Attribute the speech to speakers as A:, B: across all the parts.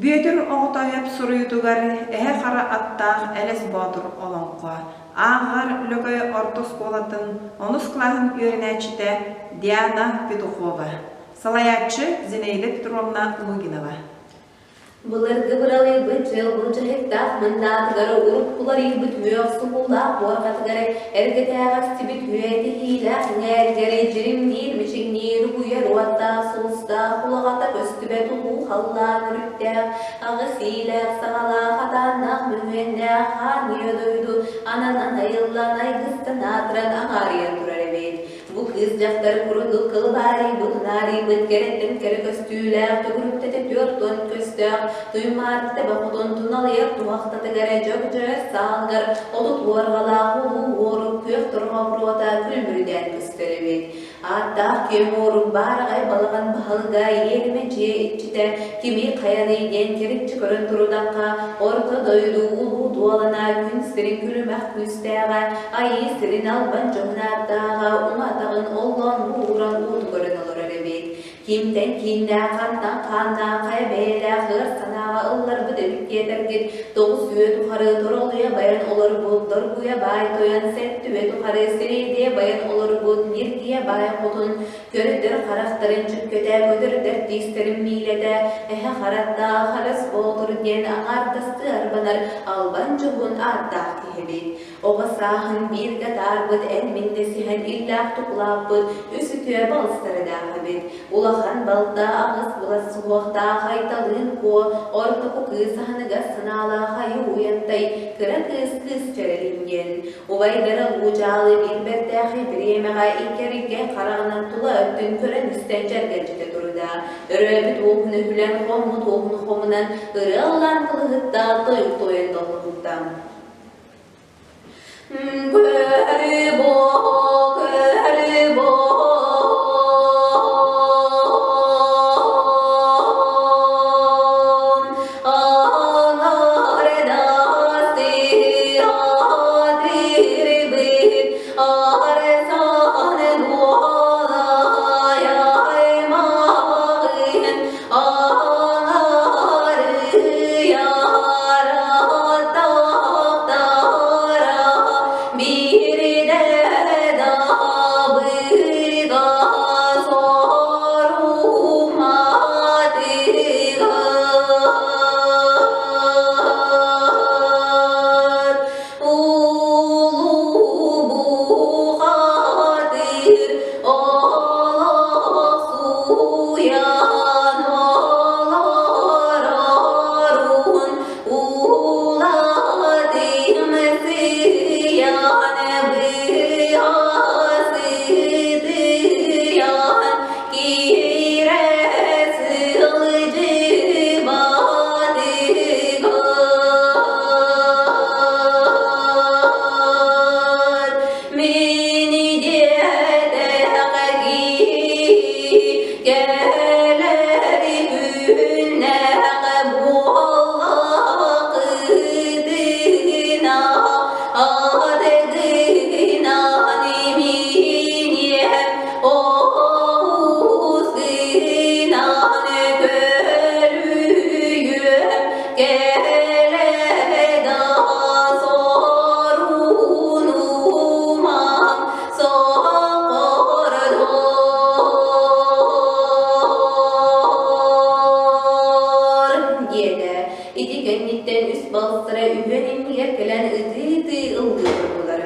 A: Бүөтүр Оҕотоойоп суруйуутугар Эһэ Хара аттаах Элэс Боотур олоҥхо ааҕар Лөгөй орто оскуолатын онус кылааһын үөрэнээччитэ Диана Петухова, салайааччы Зинаида Петровна Лугинова.
B: Былыргы быралыйбыт дьыл былдьаһыктаах мындаатыгар уруккуларыйбыт үөх сукуллаах буорҕатыгар эргэтээҕэстибит үөтиһиилээх иҥээригэр дьиримниир мичиҥниир угуйар уоттаах сулустаах улаҕата көстүбэт улуу халлаан үрүттээх аҕыс иилээх саҕалаах атааннаах мөҥүөннээх хаан ийэ дойду ананан айыллан айгыстан аатыран аҥаарыйан турар эбит. Бу кыыс дьахтар курдук кылбаарыйбыт, унаарыйбыт, кэрэттэн кэрэ көстүүлээх, төгүрүктэтэ 40 көстөөх, туймаартыта бохотун туналыйар туһахтатыгар дьөгдьөрөр саалыгар 30 уорҕалаах улуу уорук күөх торҕо буруота күлүмүрдээн көстөр эбит. Ааттаах киэҥ уорук баараҕай балаҕан баһылыга иэримэ дьиэ иччитэ кими хайаный диэн кэриччи көрөн турудахха, орто дойду улуу дуолана күн сирин күлүмэх күүстээҕэ, айыы сирин албан дьоһун ааттааҕа уҥа атаҕын оллоон ууран уоту көрөн олорор эбит. Кимтэн кииннээх, хантан хааннаах, хайа бэйэлээх ыар санааҕа ылларбыт эбит диэтэргит, 9 үйэ тухары торолуйа байан олорбут, доргуйа баай тойон, 7 үйэ тухары сирэйдиэ байан олорбут, ньиргийэ баай хотун, көрдөр харахтарын чүккэтэ, көтөрдөр тиистэрин миилэтэ, эһэ хараттаах, харас боотур диэн аҥаардастыы арбанар албан дьоһун ааттаах киһибит. Оҕо сааһын бииргэ таарбыт эн-мин дэсиһэн иллээх тукулааппыт үс үтүө балыстардаах эбит. Улахан балта аҕыс былас суһуохтаах Айталыын Куо, ортоку кыыс аһыныгас санаалаах Айыы Уйантай, кыра кыыс Кыыс Чэрэлин диэн. Убайдара Луудьаалы биир бэртээхэй бириэмэҕэ икки хараҕынан тула өттүн көрөн-истэн дьэргэлдьитэ турда. Өрөөбүт уоһун өһүлэн, хоммут уоһун хомунан, ырыа ыллаан кылыһытта, тойук туойан доллоһутта. Көрү бо, Диэтэ. Ити кэнниттэн үс балыстара үһүөн иннигэр кэлэн ытыы-ытыы ыллыы турдулар.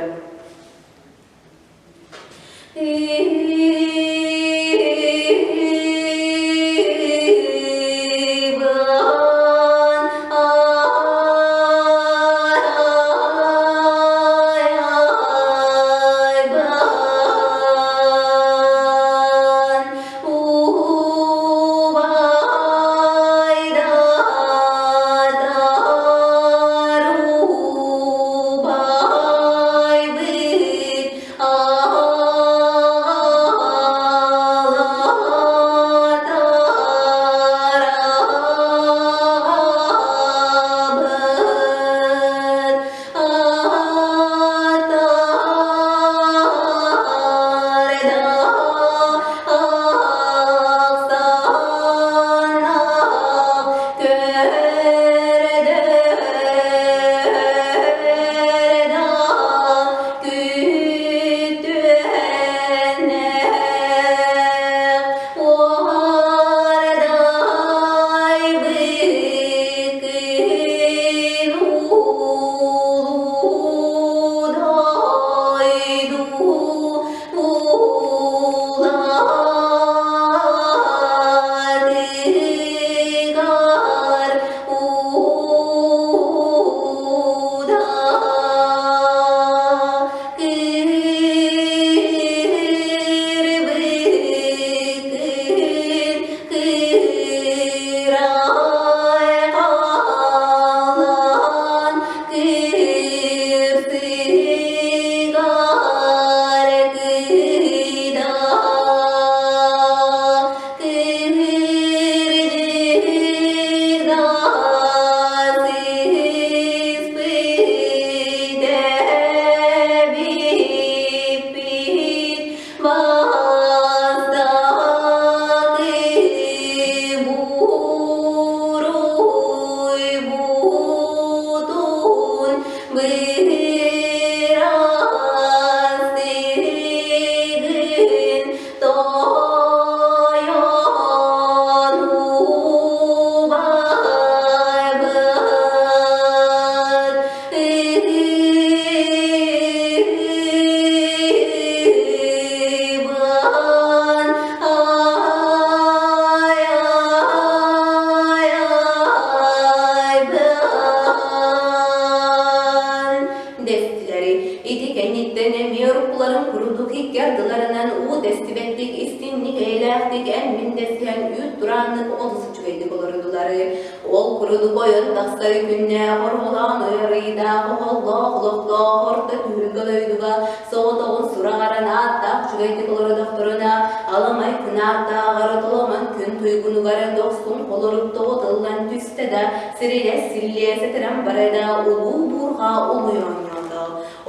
B: курдук ойон тахсар күннээх оруолаан ыарыйдаах оһоллоох олохтоох орто түһүлгэ дойдуга соҕотоҕун сураҕаран ааттаах үчүгэйдик олордохторуна аламай кынааттааҕар толомон күн туйгунугар дохсун холорук тоҕо тыллан түстэ да сирилэс силлиэ сэтэрэн барда улуу буурҕа улуй оонньоото.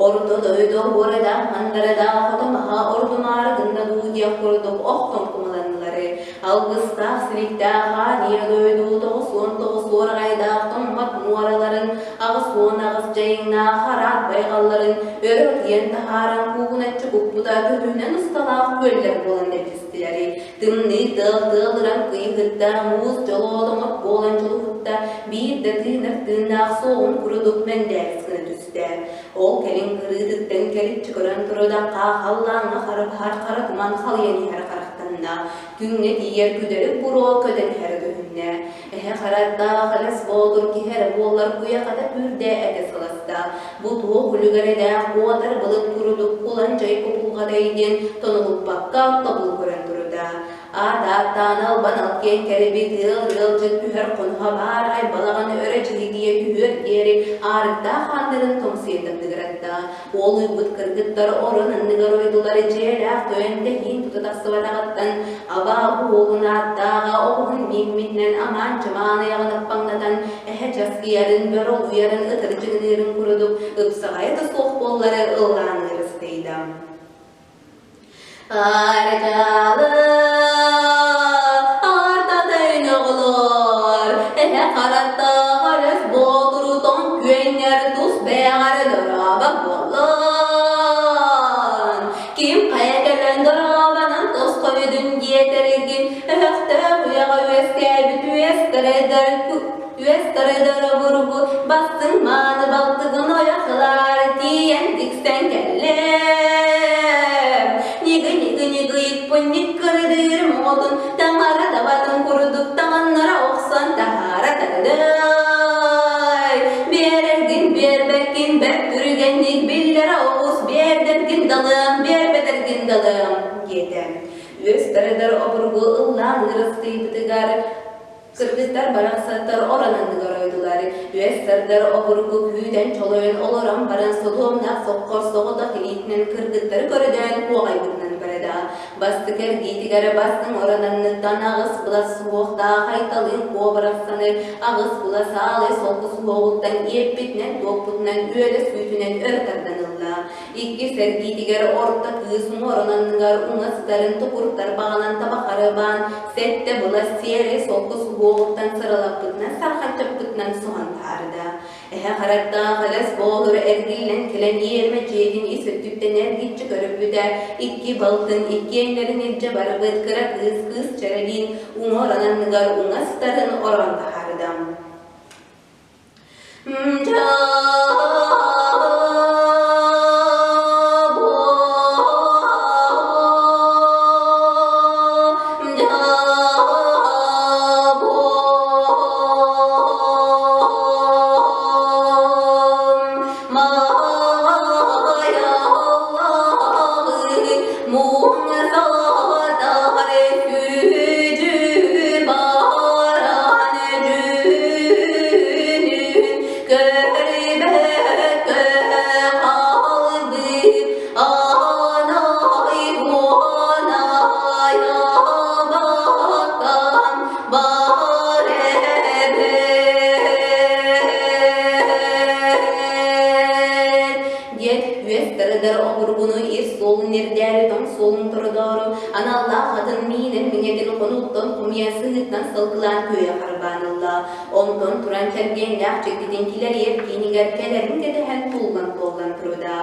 B: Орто дойду уорада мандарада хотомаха ордумаары гынна дуу диэх курдук охтон кумаланнылары алгыстаах силиктээх аан дойду 99 уораҕайдаах тоҥмот муораларын 88 дьайыҥнаах араат байҕалларын өрө утуйан таһааран куугуначчы куппута көһүүнэн усталаах күөллэр буолан мэлдьистилэри тымныы тыал тыалыран кыйыһытта муус дьолоотоҥот буолан дьулуһутта биир да тыынар тыыннаах суоҕун курдук мэндээрис гына түстэ. Ол кэлин кырыытыттан кэриччи көрөн турудахха халлааҥҥа хара баһар хара туман халыйан иһэр харахтанна. Күҥҥэ тиийэр күдэрик буруо көтөн иһэрэ көһүннэ. Эһэ харардаах элэс боотур киһи эрэ буоллар куйахата күүрдэ этэ сыласта. Бу туох үлүгэрэдээх куотар былыт курдук кулан дьай кубулҕатай диэн тонулуппакка тобул көрөн турда. Аат-ааттаан албан алкиэн кэлбит ыал ыалдьыт түһэр хонуһа баар айбалаҕын өрө чиһигийэ түһүөр диэри аарыктаах хааннарын тоҥсуйа тардыгыратта. Уолуйбут кыргыттар орон анныгар ойдулар дьиэлээх тойон тэһиин тута тахсыбатаҕыттан абаа уолун ааттааҕа оҕуһун мииммитинэн амаан-чымаан айаҕын аппаҥнатан эһэ часкыйарын, бөрө улуйарын ытырдьыгыныырын курдук ыпсаҕайа да суох буоллары ыллаан ыырыстыйда. Арчалы артатын оҕолор, эһэ хараттаах өрөс боотурутон күөннэр тус бэйэҕэр дорообо буоллун. Ким хайа кэлэн дорообонон тосхойдун диэтэргин, өһөхтөөх үйэҕэ үөскээбит үөстэрэ үөстэрэ бургу бастыҥ мааны балтыгын ойох ылаары тиийэн тиксэн кэллэм. Ньыгы-ньыгы-ньыгыйыкпын ньыккырыдыыр моҕотун таҥара табатын курдук таҥаннара охсон таһаара тардыай. Биэрэргин биэрбэккин бэрт түргэнник биллэрэ оҕус биэрдэргин далыам, биэрбэтэргин далыам диэтэ. Үөстэридэр обургу ыллаан ырыстыйбытыгар Кыргызтар барахсаттар орон анныгар ойдулар, үөс сардар обургу күүтэн чолойон олорон баран содуомнаах соххор соҕотох илиитинэн кыргыттары көрөдөөн куоҕайбытынан барда. Бастакы эргиитигэр бастыҥ орон анныттан аҕыс былас суһуохтаах айталыын куо барахсаны аҕыс былас аалай солку суһуоҕуттан иэппитинэн-туоппутунан үөлэ сүүтүнэн өрө тардан ылла. Иккис эргиитигэр орто кыыс муорун анныгар уҥа сытарын тукуртар баҕанан табахары баан сэттэ былас сиэрэй солко суһуоҕуттан сыралаппытынан сархаччаппытынан соһон таһаарда. Эһэ хараттаах элэс боотур эргиллэн кэлэн иэрмэ дьиэтин ис өттүттэн эргиччи көрүппүтэ икки балтын иккиэннэрин илдьэ барбыт кыра кыыс кыыс чэрэлиин уҥа орон анныгар уҥа сытарын ороон таһаарда. Диэт үөс тардар обургуну ир суолун ирдээри тоҥ суолун тородоору аналлаах атын миинэн миҥэтин хонууттан хомуйа сыһыттан сылгылаан күөйэ харбаан ылла. Онтон туран чэлгиэннээх чигдитин килэрийэр киинигэр кэлэрин кэтэһэн туллан-туоллан турда.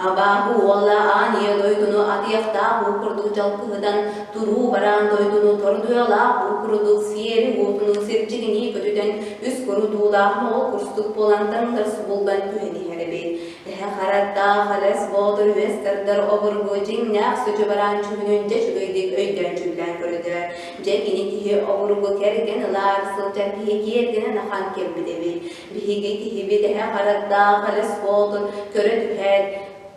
B: Абааһы уола аан ийэ дойдуну атыйахтаах уу курдук дьалкыһытан, туруу бараан дойдуну тордуйалаах уу курдук сиэри уотуну сирдьигинии көтүтэн, үс курутуулаах моҕол курстук буолан таҥнар субуллан түһэн иһэр эбит. Эһэ хараттаах элэс боотур үөс тардар обургу дьиҥнээх сүдьү бараан чүһүнүн дьэ үчүгэйдик өйдөөн-дьүүллээн көрдө. Дьэ кини киһи обургу кэргэн ылаары сылдьар киһи киэргэнэн ахан кэлбит эбит. Биһиги киһибит эһэ хараттаах элэс боотур көрө түһээт,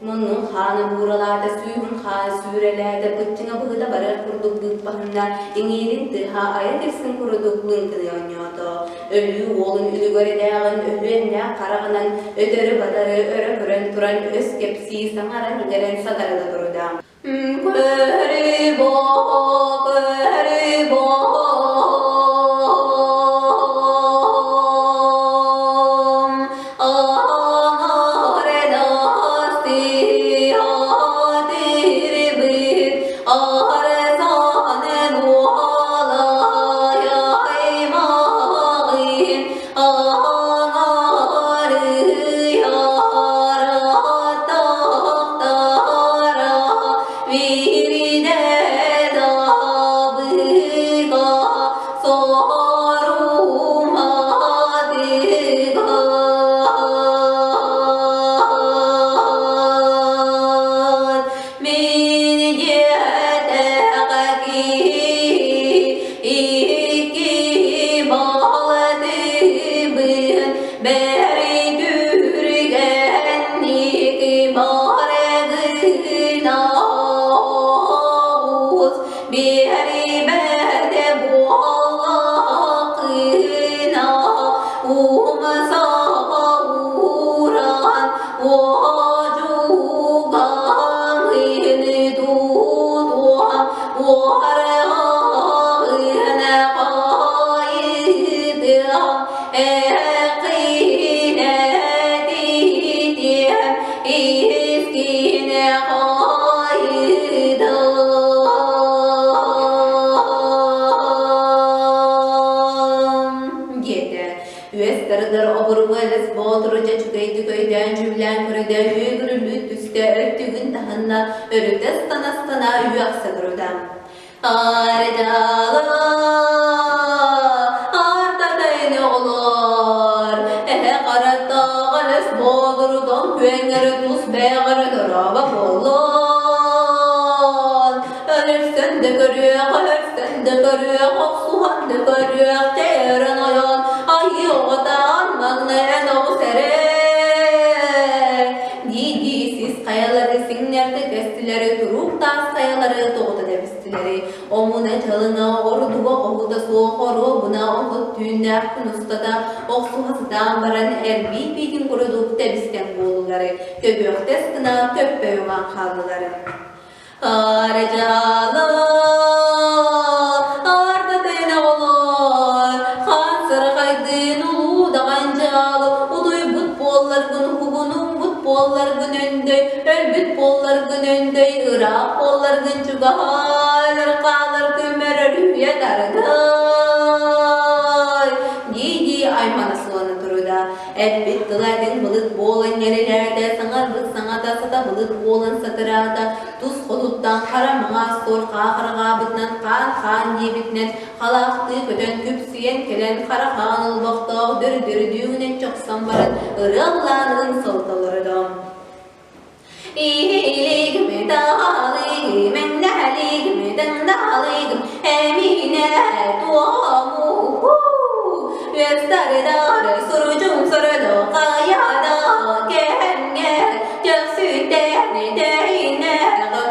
B: Муннун хаана бууралаата, сүүһүн хаана сүүрэлээтэ, быччыҥа быһыта барыах курдук быыппаһынна, иҥиирин тыаһа айа кирсин курдук лыҥкыныы оонньоото. Өлүү уолун үлүгэринээҕин өһүөннээх хараҕынан өтөрү-батары өрө көрөн туран өс кэпсии саҥаран-иҥэрэн сатарыла турда. Көрү көрү диэтэ. Үөс тарыгар обургу элэс боотуру дьэ үчүгэйдик өйдөөн дьүүллээн көрөдө үөгүрүлүү түстэ өттүгүн таһынна өрүтэ ыстана-ыстана үөхсэ турда. Ардала, артатайын оҕолор, эһэ хараттаах элэс боотурутон күөҥҥэрэ тус бэйэҕэрэ дорообо буоллун. Өлөрсөн да көрүөх, өлөрсөн да көрүөх, охсуһан да көрүөх, тэйэрэн ойон, айыы оҕотаан маҥнай эн оҕус эрэ. Дии-дии сис хайалары сиҥнэрдэ кэстилэри, туруук таас хайалары тоҕута тэбистилэри, омуна дьалына, ордуга хоһута суох оруобуна отут түүннээх күн устата охсуһа сытаан баран эрбии биитин курдук тэбистэн буоллулары, көбүөхтэс гына көппөй уҥан хааллылар. Ардьаала, ардатын оҕолоор, хаан сарахайдыын улуу даҕан дьаалы, утуйбут буолларгын уһугунуммут буолларгын өндөй, өлбүт буолларгын өндөй, ыраах буолларгын чугаһаалар хаалар көмөр өрүһүйэ тардай дии-дии аймана сулана турда. Эппит тыла этиҥ былыт буолан ньэрилээтэ, саҥарбыт саҥата сата былыт буолан сатыраата, тус хотуттан хара маҥаас суор хаахырҕаабытынан хаан-хаан диэбитинэн халаахтыы көтөн күпсүйэн кэлэн хара хаан олбохтоох дөрү-дөрүдүүнэн чохсон баран ырыаллаан ынсылталырыдо. Иилигим, таалыгым, эҥнэһэлигим, тыҥнаалыгым, эмиинэ туому Үөстарыдары суручум суруду хайада кэһэҥҥэ Төхсүттэни тэһинэ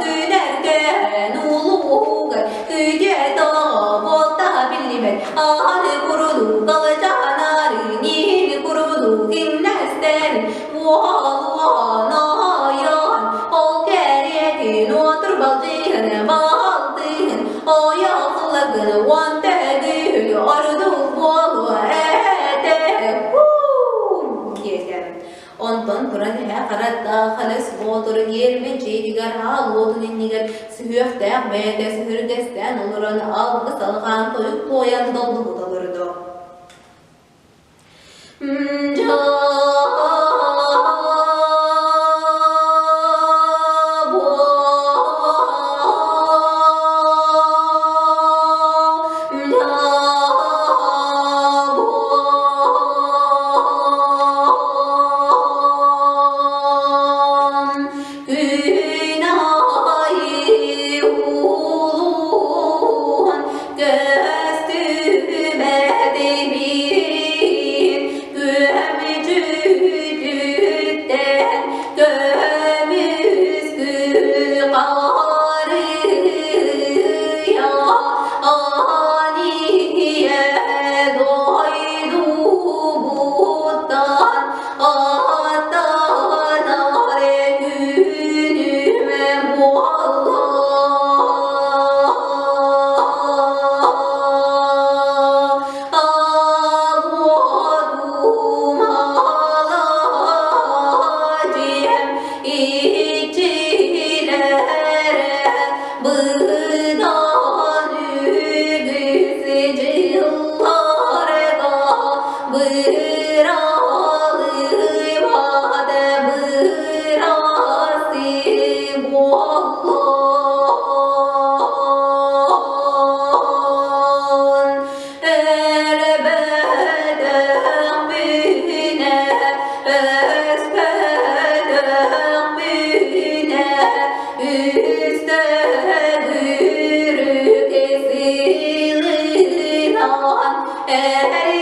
B: күнэргэн улуугар Күдьэ тоҕо буолта биллибэт Аһаны куруду калычанары Нихини куруду киҥнэстэри Уолуон-ойон, ол кэриэтин уотурбалдьыһын балтыһын, ойоҕулагын уон төгүл ордук буолуо этэ диэтэ. Онтон туран эһэ хараттаах Алес Боотур гиэрмэ дьиэтигэр аал уотун иннигэр сүһүөхтээх бэйэтэ сүһүргэстээн олорон алгыс алҕаан тойук туойан доллуһута олордо. Күн аайы улуун көстүбэт.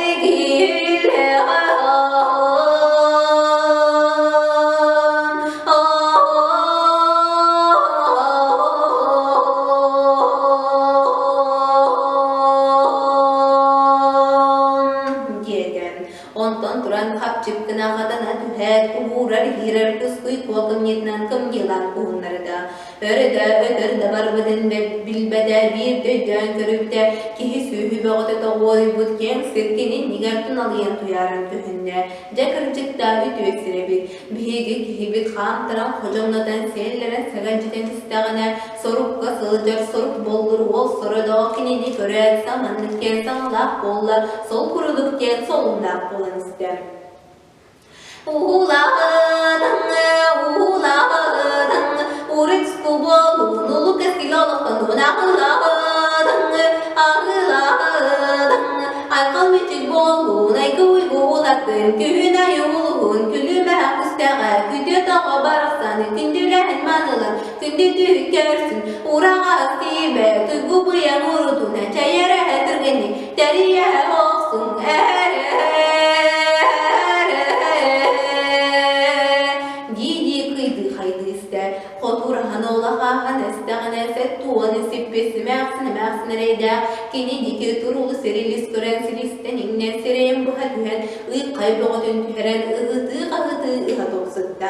B: Диэтэ. Онтон туран хапчып гына хатана түһээт, уһуурар-иһиирэр кускуй куо кымньыытынан кымньыылаан уһуннарда. Өрө да, өтөр да барбытын билбэтэ, биирдэ өйдөөн көрүбүтэ, киһи сүөһү бөҕөтө тоҕуоруйбут киэҥ сир кини иннигэр туналыйан туйааран көһүннэ. Дьэ кырдьык да үтүө сир эбит. Биһиги киһибит хаамтаран ходьоҥнотон сиэллэрэн сэгэлдьитэн истэҕинэ, сорукка сылдьар сорук боллур уол сородоҕо кинини көрөөт саманнык диэн саҥалаах буолла, сол курдук диэн солуннаах буолан истэ. Уулаҕытаҥ, уулаҕытаҥ, урут буолуун улуу кэскил олохтонуун аҕылаҕытаҥ, аҕылаҕытаҥ, айхал мичил буолуун, айгы уйгу улаттын, күһүн айы улуһун, күлүмэһэх күстэҕэ, күтүө тоҕо барахсан, күндүлэһин манылан, күндү түһүк көрсүн, ураҕас тиибэ, туйгу быйаҥ урутун, чэйэрэһэ түргэнник, тэрийэ охсун, дии-дии кыйдыы-хайдыы истэ. Хотуураһан олахааһан эстэҕинэ сэттуону сиппит симээхсин эмээхсин эрэйдээх кини диэки турулу сирилис көрөн силистэн иҥнэн сирэйин быһа түһэн ыйхай бөҕөтүн түһэрэн ыһытыы-хаһытыы ыһа тупсутта.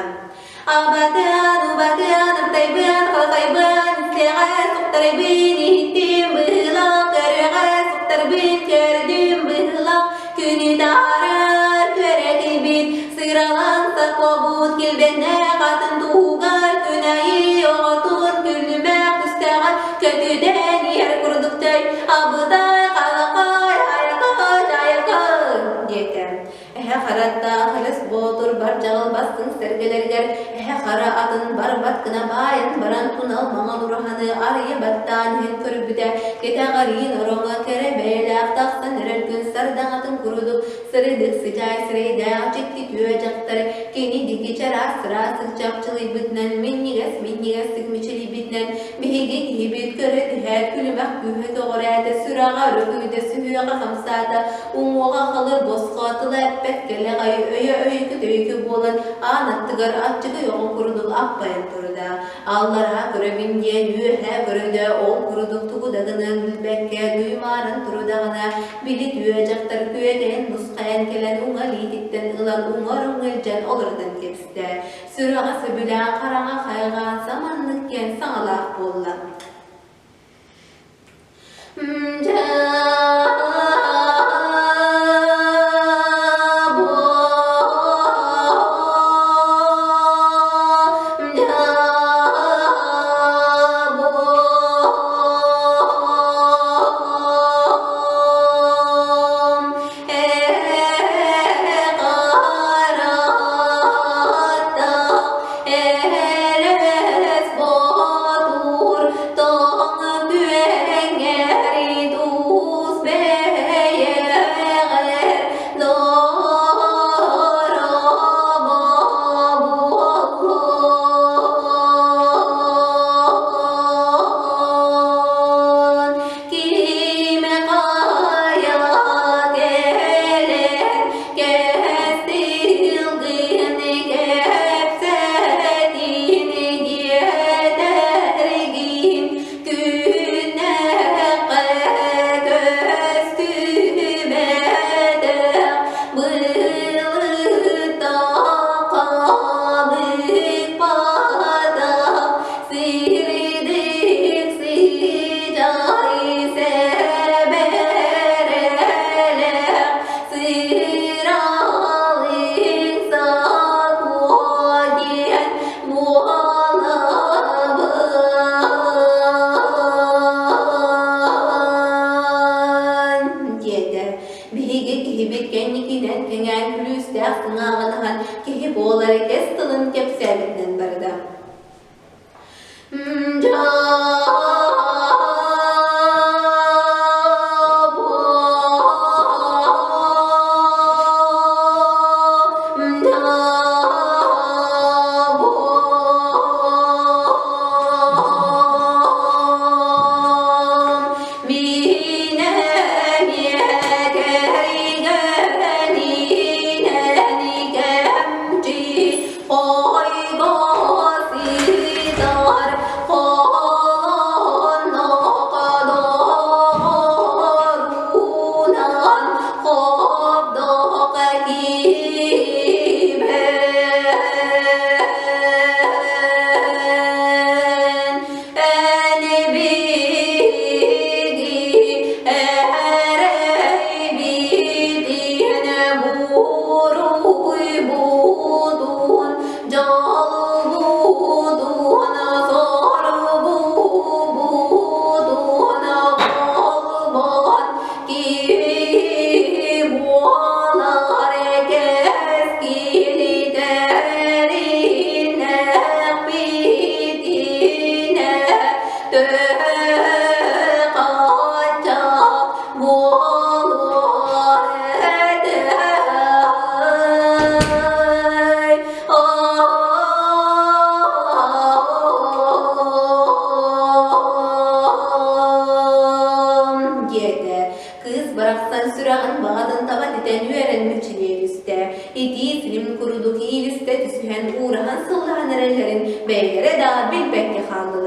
B: Абатыан, убатыан, аптайбыан, халахайбыан, истиэҕэ суктарайбын, иһиттим быһыылаах, көрүөҕэ суктарбын, көрдүм быһыылаах, күнү таһаарар көрө кэлбит, сыралаан саккобут килбэннээх атын туһугар күн айыы оҕотун күлүмэх күстэҕэ көтүтэн иһэр курдуктай абытай халахай айакай айакай диэтэ. Эһэ хараттаах Элэс Боотур бар дьаҕыл бастыҥ сэргэлэригэр эһэ хара атын барбат гына баайан баран тунал маҥан ураһаны арыйа баттаан иһэн көрбүтэ, кэтэҕэриин ороҥо кэрэ бэйэлээх тахсан эрэр күн сардаҥатын курдук сырдык сыдьаай сирэйдээх дьикти түө дьахтар кини диэки чараас сыраастык чапчылыйбытынан минньигэс-минньигэстик мичилийбитинэн биһиги киһибит көрө түһээт күлүмэх күүһэ көҕүрээтэ, сүрэҕэ өрүкүйдэ, сүһүөҕэ хамсаата, уҥуоҕа халыр босхо, тыла эппэт кэлэҕэй, өйө өйүкү-төйүкү буолан аан аттыгар аччыгый оҕо курдук аппайан турда. Аллараа көрөбүн диэн үөһээ көрөдө, ол курдук тугу да гыныан билбэккэ дуймааран турудаҕына, били түө дьахтар күөтэйэн нусхайан кэлэн уҥа илиититтэн ылан уҥа ороҥҥо илдьэн олордон кэбистэ. Сүрэҕэ сөбүлээн хараҥа хайҕаан саманнык диэн саҥалаах буолла. Элэс боотур тоҥ күөҥҥэри туус бэйэҕэр дорообо буоллун. Ким хайа кэлэн кэс тылгын кэпсэтин диэтэргин күннэххэ көстүбэтэх былыттах хабыппатах сирдик сыдьаай сэбэрэлэх сыралыҥ сакуо диэн буолабын диэтэ. Биһиги киһибит кэнникинэн кэҥээн күлүүстээх сыҥааҕын аһан киһи буолар кэс тылын кэпсээбитинэн барда. диэтэ. Кыыс барахсан сүрэҕин баҕатын таба титэн үөрэн мүччүнүө түстэ. Итии силим курдук иилистэ түсүһэн уураһан сыллаһан эрэллэрин бэйэлэрэ да билбэккэ хааллылар.